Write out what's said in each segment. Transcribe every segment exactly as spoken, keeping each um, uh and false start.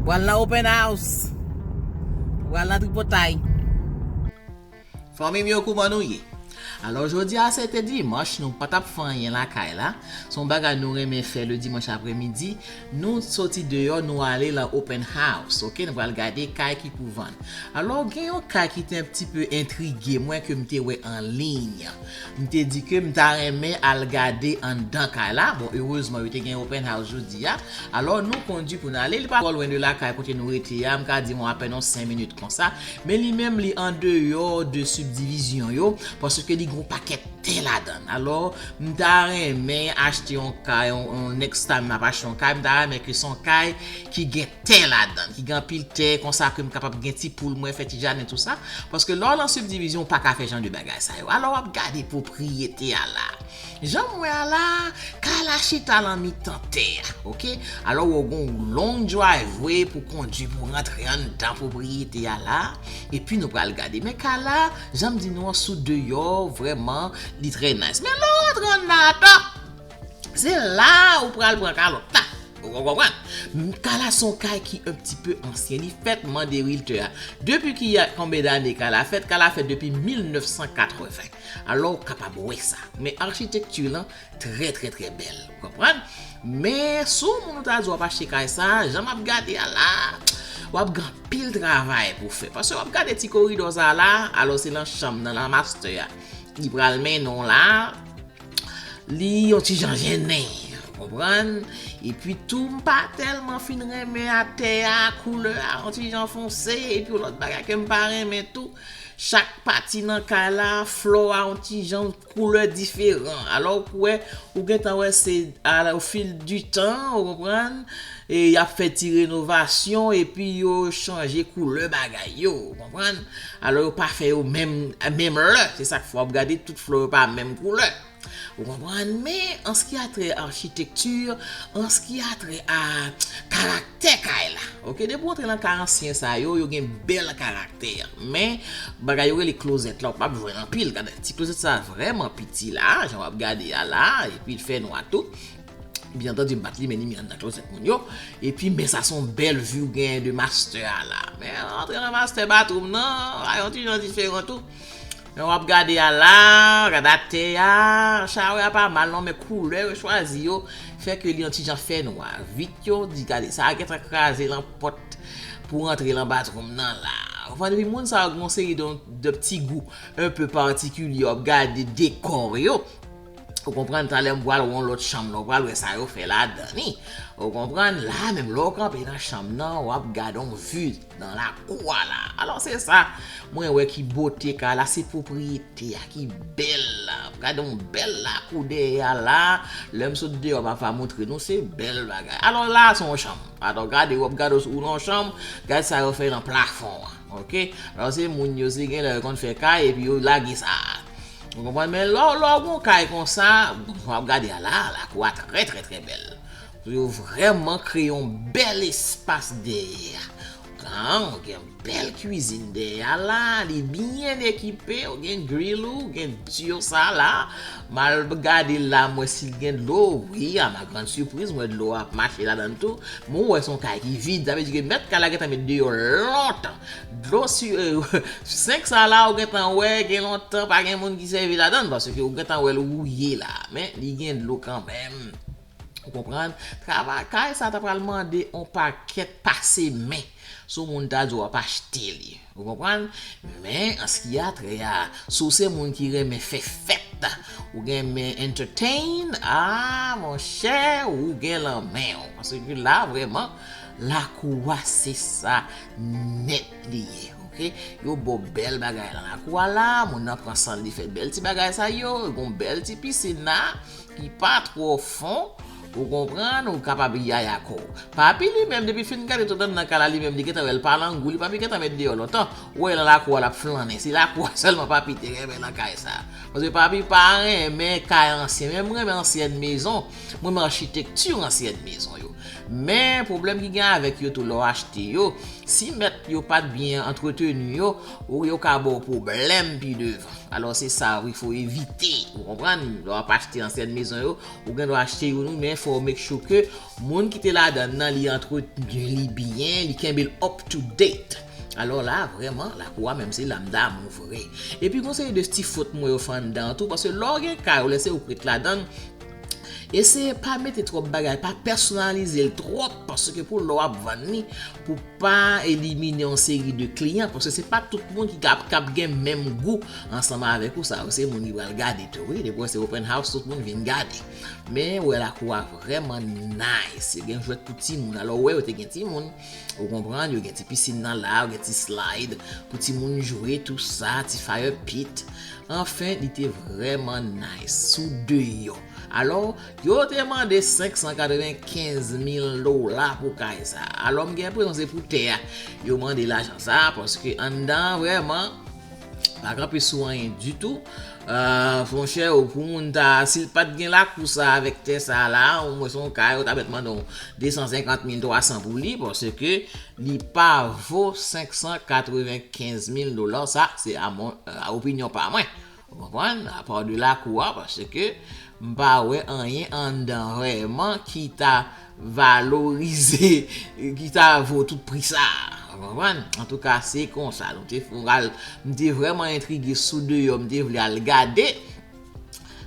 Pral nan open house. Pral nan tripotay. Fanmi m yo, kouman nou ye? Alò, jodi a se te dimanch, nou pa t ap fè anyen lakay la. Se yon bagay nou renmen fè le dimanch apremidi. Nou soti deyò, nou ale lan open house, oke? Nou pral gade kay ki pou vann. Alò, gen yon kay ki te yon ti pe entrige mwen ke m te wè an liy. M te di ke m ta renmen al gade anndan kay la. Bon, erezman, yo te gen open house jodi a. Alò, nou kondui pou n ale. Li pa twò lwen de lakay kote nou rete a. M ka di w apèn yon senk minit konsa. Men li menm, li andeyò de sibdivizyon yo, paske li gen yon pakèt tè ladan l. Alò, m ta renmen achte yon kay, yon, yon next time m ap achte yon kay, m ta renmen ke se yon kay ki gen tè ladan l, ki gen anpil tè, konsa ke m kapab gen ti poul mwen, fè ti jaden, tou sa. Paske lè w nan sibdivizyon, ou pa ka fè jan de bagay sa yo. Alò, w ap gade pwopriyete a la. Jan m wè a la, kay la chita lan mitan tè a, oke? Alò, w gen yon long driveway pou kondui, pou rantre anndan pwopriyete a la. Epi nou pral gade. Men kay la, jan m di nou an, sou deyò, vrèman, li trè nice. Men lè w rantre anndan atò, se la ou pral pran kalòt la. Ou konprann? M, kay la se yon kay ki un petit peu ancien. Li fèt mande realtor a. Depi ki a, konbyen dane kay la fèt? Kay la fèt depi mil nèf san katreven. Alò, ou kapab wè sa. Men achitekti lan, trè, trè, trè bèl. Ou konprann? Men, si w moun ou ta di w ap achte kay sa, jan m ap gade a la, w ap gen anpil travay pou fè. Paske w ap gade ti koridò sa la, alò se lan chanm nan, lan master a. Li pral mennen w la, li yon ti jan jennen, ou konprann? Epi tou, m pa tèlman fin renmen atè a, koulè a, yon ti jan fonse, epi yon lòt bagay ke m pa renmen tou, chak pati nan kay la, flò a, yon ti jan koulè diferan. Alò, ou kwè, ou gentan wè se, a, au fil du temps, ou konprann? E y ap fè ti renovasyon, epi yo chanje koulè bagay yo, ou konprann? Alò, yo pa fè yo menm, menm lè. Se sa k fè w ap gade tout flò yo pa menm koulè. Ou konprann? Men, an ce qui a trait à architecture, an ce qui a trait à karaktè kay la, oke, depi w antre lan kay ansyen sa yo, yo gen bèl karaktè. Men, bagay yo rele klozèt la, ou p ap jwenn anpil. Gade, ti klozèt sa vrèman piti la, jan w ap gade a la, epi l fè nwa tou. Byen antandi, m pa t limen limyè anndan klozèt moun yo. Epi, men sa se yon bèl vi w genyen de master a la. Men, antre nan master bathroom nan, a yon ti jan diferan tou. Men w ap gade a la, gade atè a, shower a pa mal non, men koulè yo chwazi yo fè ke li yon ti jan fè nwa. Vit yo, di gade, sa a gentan kraze lan pòt pou rantre lan bathroom nan la. Ou konprann? Epi moun sa yo gen yon seri de, de ti gou un peu patikilye, w ap gade dekò yo. Ou konprann, talè m pral wè yon lòt chanm nan, ou pral wè sa yo fè ladan li. Ou konprann, la menm lè w kanpe nan chanm nan, w ap gade yon vi nan lakou a la. Alò se sa, mwen wè ki bote kay la, se pwopriyete a ki bèl la. Gade yon bèl lakou dèyè a la, lè m sot deyò m ap va montre nou, se bèl bagay. Alò la se yon chanm. Alò gade, w ap gade ou nan yon chanm, gade sa yo fè nan plafon an, oke? Alò se moun yo, se genlè yo konn fè kay epi yo lage sa. Ou konprann? Men lè w, lè w gen yon kay konsa, w ap gade a la, lakou a trè, trè, trè bèl. Yo vrèman kreye yon bèl espas dèyè a. Kan, ou gen bèl kwizin dèyè a la, li byen ekipe, ou gen grill ou, ou gen di sa la. M al gade la, m wè si l gen dlo. Wi, a ma grande surprise, m wè dlo ap mache ladan l tou. Men w wè se yon kay ki vid, sa vle di ke mèt kay la gentan met deyò lontan. Dlo si, eh, senk sa la, ou gentan wè, gen lontan, pa gen moun ki sèvi ladan l, paske ou gentan wè l wouye la. Men, li gen dlo kanmenm. Ou konprann? Travay kay sa ta pral mande on pakèt pase men. Si yon moun ta di w ap achte li. Ou konprann? Men, an ce qui a trait à, si w se moun ki renmen fè fèt, ou renmen entertain, a, monchè, ou gen lanmen w. Paske la, vrèman, lakou a, se sa nèt li ye, oke? Yo ba w bèl bagay lan lakou a la, moun nan pran san l, li fè bèl ti bagay sa yo, gon bèl ti pisin la, ki pa twò fon, ou konprann, ou kapab yaya kò w. Papi li menm, depi l fin gade tout anndan kay la, li menm, li gentan wè l pa langou, li papi gentan met deyò lontan. Ou wè l nan lakou a, l ap flannen. Se lakou a sèlman papi te renmen nan kay sa. Paske papi pa renmen kay ansyen. Men m renmen ansyèn mezon. M renmen achitekti ansyèn mezon yo. Men pwoblèm ki gen avèk yo tou lè w achte yo, si mèt yo pa t byen antreteni yo, ou yo ka ba w pwoblèm pi devan. Alò se sa wi, fò evite, ou konprann? Lè w ap achte ansèn mezon yo, ou gen dwa achte youn wi, men fò w make sure ke moun ki te ladan nan li antreteni li byen, li kenbe l up to date. Alò la, vrèman, lakou a menm se lam damou vre. Epi gon seri de ti fot mwen yo fè anndan an tou, paske lè w gen kay ou lè se ou k ret ladan l, eseye pa mete twòp bagay, pa pèsonalize l twòp, paske pou lè w ap vann li, pou pa elimine yon seri de kliyan, paske se pa tout moun ki kab, kab gen menm gou ansanm avèk ou, sa yo se moun ki pral gade tou wi, depi wè se open house, tout moun vin gade. Men wè lakou a vrèman nice, yo gen jwèt pou timoun, alò wè yo te gen timoun, ou konprann, yo gen ti pisin nan la, yo gen ti slide pou timoun jwe, tou sa, ti fire pit. Anfen, li te vrèman nice sou deyò. Alò, yo te mande senk san katrevenkenz mil dola pou kay sa. Alò, m gen enpresyon se pou tè a yo mande lajan sa, paske anndan an vrèman pa kanpe sou anyen ditou. Ah, monchè, ou pou moun ta, si l pa t gen lakou sa avèk tè sa la, omwen se yon kay, ou ta mèt mande yon de san senkant mil, twa san pou li, paske li pa vo senk san katrevenkenz mil dola. Sa, se a mon, a opinyon pa mwen. Ou konprann? Apa de lakou a, paske m pa wè anyen anndan vrèman ki ta valorize, ki ta vo tout pri sa. Ou konprann? Antouka, se konsa. Nou te fon al, m te vrèman entrige sou deyò, m te vle al gade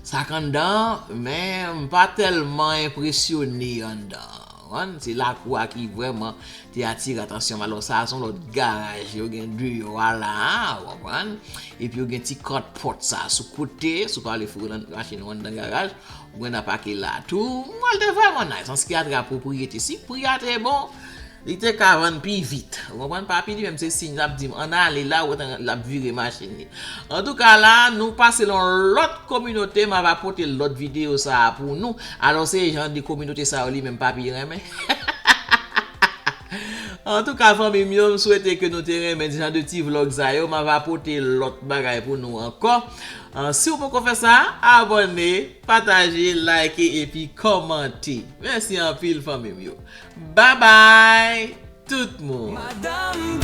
sa k anndan, men m pa tèlman enpresyone anndan. Konprann? Se lakou a ki vrèman te atire atansyon m. Alò, sa a se yon lòt garaj yo gen deyò a la a, ou konprann? Epi yo gen ti carport sa a sou kote, si w pa vle foure nan machin ou anndan garaj, ou gen nan pake la tou. Mwen, l te vrèman nice, an se ki atra pwopriyete. Si pri a te bon, li te ka vann pi vit. Ou konprann? Papi li menm se siy l ap di m, ann ale la, ou wè l ap vire machin li. Antouka la, nou pase nan yon lòt kominote, m ava pote lòt videyo sa a pou nou. Alò, se jan de kominote sa yo li menm papi renmen. Antouka, fanmi m yo, m swete ke nou te renmen jan de ti vlog sa yo. M ava pote lòt bagay pou nou ankò. Ah, si w poko fè sa, abòne, pataje, like epi kòmante. Mèsi anpil, fanmi m yo. Babay, tout moun. Madanm